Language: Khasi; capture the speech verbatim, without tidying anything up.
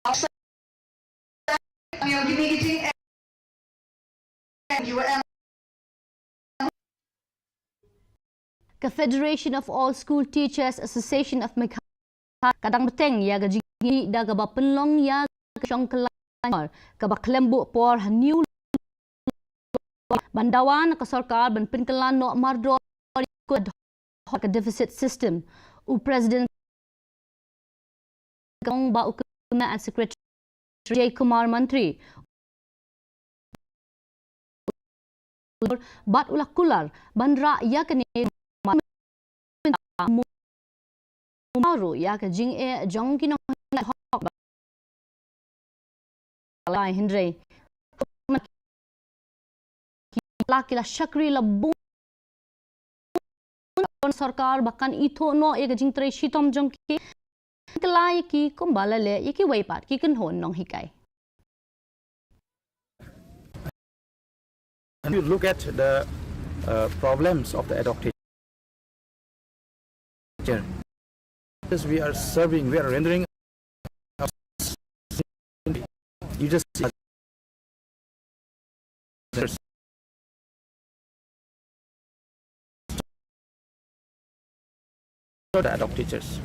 Ka Federation of All School Teachers Association of Meghalaya ka dang bteng ïa ka jingïaid da kaba pynlong ïa ka shong kylla kaba khlem buh por ha New ban dawa na ka sorkar ban pynkylla noh mardor ka deficit system. U President kong ba u kena and Secretary Jay Kumar Mantri bad u la kular ban rah ïa kane ruh ïa ka jingeh jong ki nonghok lai hynrei la ki la shakri la bun sorkar ba kan ithuh noh ïa ka jingtrei shitom jong ki kylla ïa ki kumba la leh ïa kiwei pat ki kynhun nonghikai. And you look at the uh, problems of the adult teacher. Because we are serving, we are rendering. You just see the adult teachers.